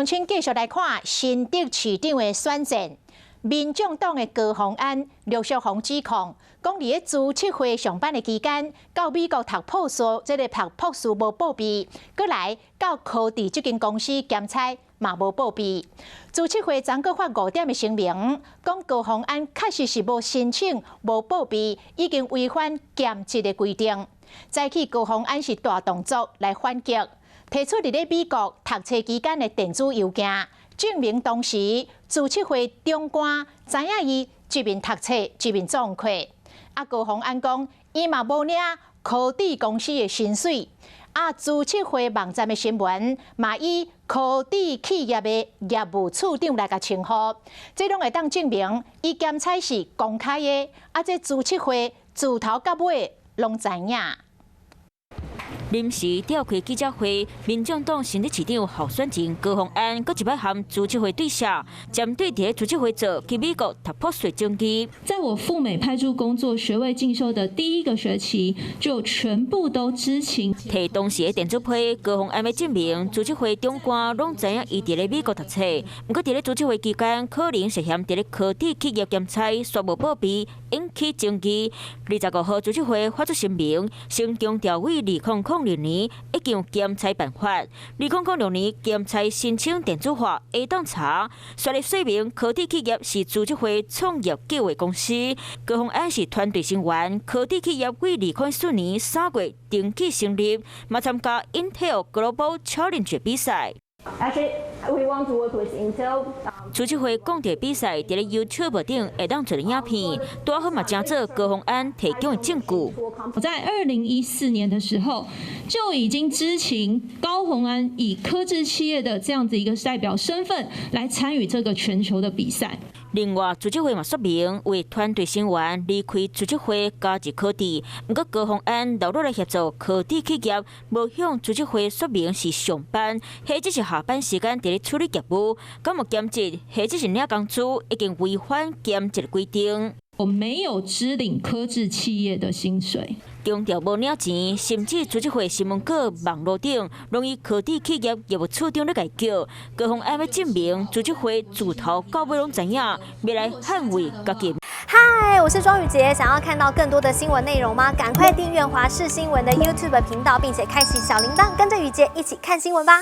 鄉親繼續來看新竹市長的選戰，民眾黨的高虹安陸續予指控，講佇咧資策會上班的期間，到美國讀博士，這个讀博士無報備，閣來到科智這間公司兼差嘛無報備。資策會昨閣發五點的聲明，講高虹安確實是無申請、無報備，已經違反兼職的規定。早起高虹安是大動作來反擊，提出佇咧美國讀冊期間的電子郵件，證明當時資策會長官知影伊一面讀冊一面創課。啊，高虹安講，伊嘛無領科智公司的薪水。啊，資策會網站的新聞嘛以科智企業的業務處長來共稱呼，這攏會當證明伊兼差是公開的。啊，這資策會自頭到尾攏知影。臨時召開記者會，民眾黨新竹市長候選人高虹安，閣一擺和資策會對射，針對佇資策會做去美國讀博士證據。在我赴美派駐工作學位進修的第一個學期，就全部都知情。提當時的電子批，高虹安欲證明資策會長官攏知影伊佇咧美國讀冊，毋過佇咧資策會期間，可能涉嫌佇咧科智企業兼差，煞無報備，引起爭議。25號資策會發出聲明，先強調為2006年已經有兼差辦法，2006年兼差申請電子化會當查，煞來說明科智企業是資策會創業計劃公司，高虹安是團隊成員，科智企業為2014年3月登記成立，嘛參加 Intel Global Challenge 比賽。 Actually, we want to work with Intel. 資策會講著比賽，佇咧 YouTube 頂會當做影片，拄好嘛成做高虹安提供的證據。我在2014年的時候就已經知情高虹安以科智企業的這樣子一個代表身份來參與這個全球的比賽。另外，資策會嘛說明，為團隊成員離開資策會加入科智，毋過高虹安留落來協助科智企業，無向資策會說明是上班，或者是下班時間佇咧處理業務，敢有兼職，或者是領工資，已經違反兼職規定。我沒有支領科智企業的薪水。強調無領錢，甚至資策會新聞稿網路頂，攏以科智企業業務處長咧共叫，高虹安欲證明資策會自頭到尾攏知影，欲來捍衛家己。嗨，我是莊宇傑，想要看到更多的新聞內容嗎？趕快訂閱華視新聞的 YouTube 頻道，並且開啟小鈴鐺，跟着宇傑一起看新聞吧。